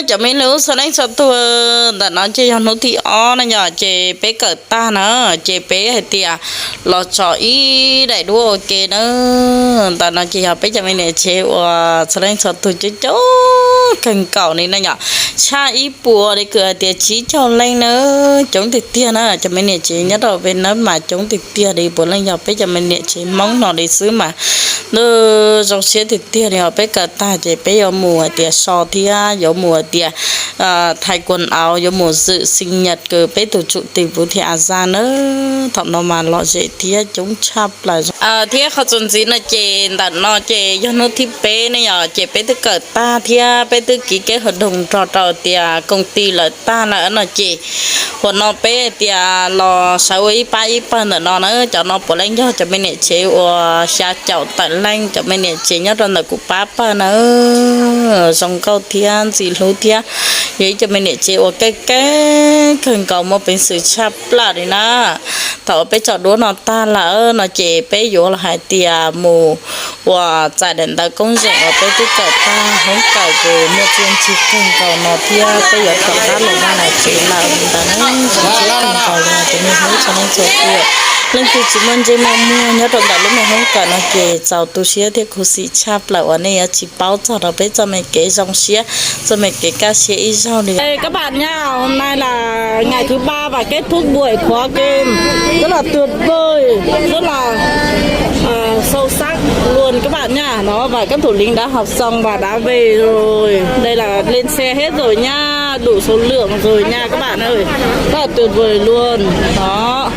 Cov me hlub txhua leej txhua tus, ntawm no ces yog hnub thib ob na yom, ces peb kawm tag na, ces peb hais tias los tso ib daim duab ua ke na. Ntawm no ces yog peb cov me niam tsev uas txhua leej txhua tus coob coob kawg nkaus li na yom, tshaj ib puas li kws hais tias tsib caug leej na, coob tiag tiag na. Cov me niam tsev nyob rau peb na mas coob tiag tiag li, puav leej yog peb cov me niam tsev Hmoob no li xwb mas ntuj zoo siab tiag tiag li os. Peb kawm tag ces peb yuav mus hais tias so thiab yuav mus hais tias thaij quần áo, yuav mus dự sinh nhật kws peb tus chủ tịch Vũ Thị A Gia na. Thaum no mas lom zem thiab coob tshaj plaws. Thiab qhov txuas ntxiv no ces ntawm no ces yog hnub thib peb ne yom, ces peb twb kawm tag thiab peb twb ký kết hợp đồng nrog rau tias công ty lawm tag lawm no ces hua no peb tias los sawv ua ib pab ib pawg ntawm no na. Cov no puav leej yog cov me niam tsev uas xya caum tawm leej, cov me niam tsev nyob rau ntawm kuv pab pawg na. Zoo nkauj thiab ntxim hlub thiab yog ib cov me niam tsev uas keej keej kawg nkaus muaj peev xwm tshaj plaws li na. Thaum uas peb tso duab no tag lawm no ces peb yuav los hais tias mus ua txais daim ntawv koob zeem uas peb twb kawm tag hoob kawm kws muaj txiaj ntsig kawg nkaus no thiab peb yuav rov qab los vaj los tsev lawm ntawd na. Zoo siab kawg nkaus li cov me hlub txhua leej txhua tus. Leej twg tsis muaj ntsej muaj muag nyob rau ntawm lub me hoob kawm no ces txaus tu siab thiab khuv xim tshaj plaws uas nej yuav tsis paub txog rau peb txoj me kev zoo siab, txoj me kev kaj siab ib zaug li. Các bạn nha, hôm nay là ngày thứ ba và kết thúc buổi khóa game. Rất là tuyệt vời, rất là sâu sắc luôn các bạn nha. Đó, và các thủ lĩnh đã học xong và đã về rồi. Đây là lên xe hết rồi nha, đủ số lượng rồi nha các bạn ơi. Rất là tuyệt vời luôn. Đó.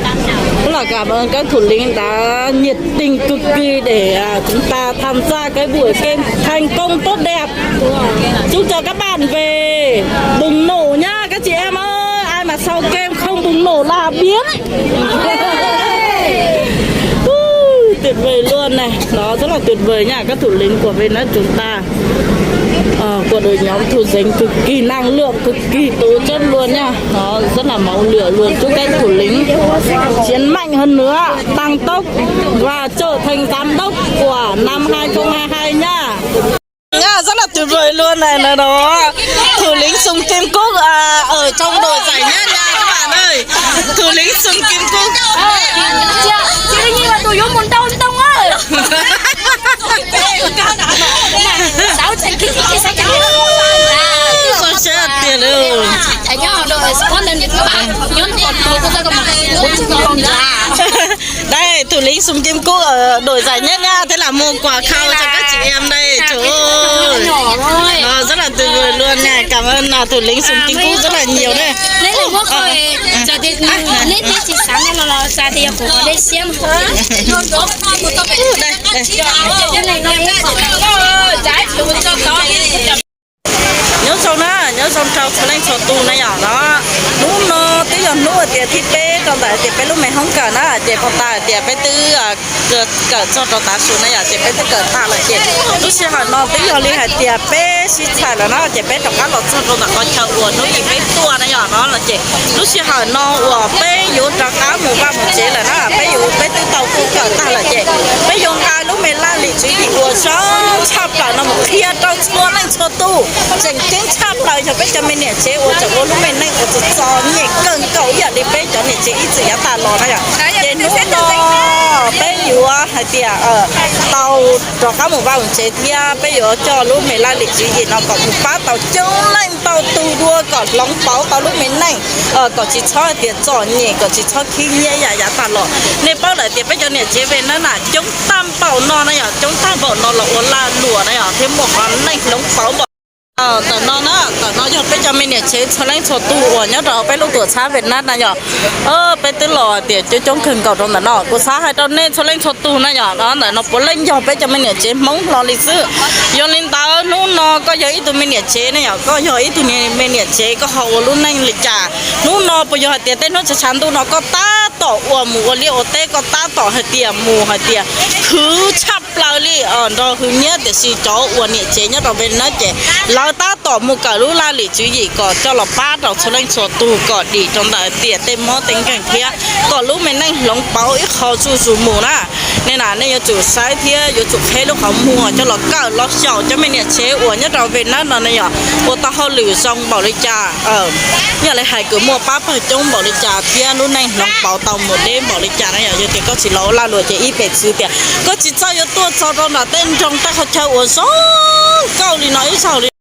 Rất là cảm ơn các thủ lĩnh đã nhiệt tình cực kỳ để à, chúng ta tham gia cái buổi game thành công tốt đẹp. Chúc cho các bạn về bùng nổ nhá các chị em ơi. Ai mà sau game không bùng nổ là biến. Tuyệt vời luôn này, nó rất là tuyệt vời nha các thủ lĩnh của VNS chúng ta. Ờ, của đội nhóm Thủ Dĩnh cực kỳ năng lượng, cực kỳ tố chất luôn nha. Nó rất là máu lửa luôn. Chúc các thủ lĩnh chiến mạnh hơn nữa, tăng tốc và trở thành giám đốc của năm hai không hai hai nha. Nha, rất là tuyệt vời luôn này, nó đó. Thủ lĩnh Sùng Kim Cúc à, ở trong đội giải nhất nha các bạn ơi. Thủ lĩnh Sùng Kim Cúc. Chị Linh Nhi là tụi vốn muốn đâu Tông á. Sáu Trần Kim Cúc, sáu Trần Kim Cúc. Sao sẽ tiền đâu. Thầy nhớ đội sport nên các bạn nhớ còn tôi có sao mà bốn con già. Đây, thủ lĩnh Sùng Kim Cúc ở đội giải nhất nha, thế là mua quà khao cho các chị em đây. Trời ơi. Ờ, rất là tuyệt vời luôn nha. Cảm ơn à, thủ lĩnh Sùng Kim Cúc rất là nhiều đây. Neb muab koj, neb neb tsis xav neb los los xav tias kuv qhov dej siab. Đây, đây. Nyob zoo na, nyob zoo rau txhua leej txhua tus na yom no. Hnub no twb yog hnub hais tias thib peb rau ntawm hais tias peb lub me hoob kawm na, ces pom tas hais tias peb twb kawm txog rau tav su na yom, ces peb twb kawm tag lawm ces lub sij hawm no twb yog li hais tias peb sib txhais lawm na, ces peb rov qab los txog rau ntawm qhov chaw uas hnub ib peb tuaj na yom no los ces lub sij hawm no uas peb yuav rov qab mus vaj mus tsev lawm na, peb yuav peb twb tau kawm tag lawm ces peb yuav nqa lub me laj lim tswv yim uas zoo tshaj plaws no mus qhia rau txhua leej txhua tus. Tseem ceeb tshaj plaws yog peb cov me niam tsev uas tseem ua lub me neej uas txom txom nyem kawg nkaus ib yam li peb cov niam tsev ib txwm yav tas los na yom. Ces hnub no peb yuav hais tias tau rov qab mus vaj mus tsev thiab peb yuav coj lub me laj lim tswv yim no kom mus pab tau coob leej ntau tus dua kom hloov pauv tau lub me neej, kom tsis txhob hais tias txom nyem, kom tsis txhob khib nyiab yam yav tas los. Nej paub lawm tias peb cov niam tsev Vietnam na coob tag npaum no na yom, coob tag npaum no los ua lag luam na yom, thiab muaj qhov neej hloov pauv npaum. Ntawm no na, ntawm no yog peb cov me niam tsev txhua leej txhua tus uas nyob rau peb lub tuam txhab Vietnam na yom. Peb twb los tias coob coob kawg nkaus rau ntawm no, kuv xav hais rau nej txhua leej txhua tus na yom, ntawm no puav leej yog peb cov me niam tsev Hmoob hlo li xwb. Yog li ntawd hnub no koj yog ib tug me niam tsev na yom, koj yog ib tug me niam tsev koj ho ua lub neej li cas? Hnub no puas yog hais tias tej hnub tshav tshav ntuj no koj tab tom ua mus ua liaj ua teb, koj tab tom hais tias mus hais tias khwv tshaj plaws li nrog hwv nyiab, tiam sis cov uas niam tsev nyob rau peb na ces lawv tab tom mus kawm lub laj lim tswv yim kom coj los pab rau txhua leej txhua tus kom dim rau ntawm tias tej mob tej nkeeg thiab kom lub me neej hloov pauv ib qho zuj zus mus na. Nej na, nej yuav tsum saib thiab yuav tsum qheb lub qhov muag coj los kawm los xyaum cov me niam tsev uas nyob rau Vietnam no ne yom, ua tau hauj lwm zoo npaum li cas. Yog li hais kws muaj pab pawg coob npaum li cas thiab lub neej hloov pauv tau mus deb npaum li cas na yom, yog tias koj tsis los ua laj luam ces ib pem txwv tias koj tsis txawj yuav tuaj txog rau nram tej nroog tej qhov chaw uas zoo nkauj li no ib zaug li.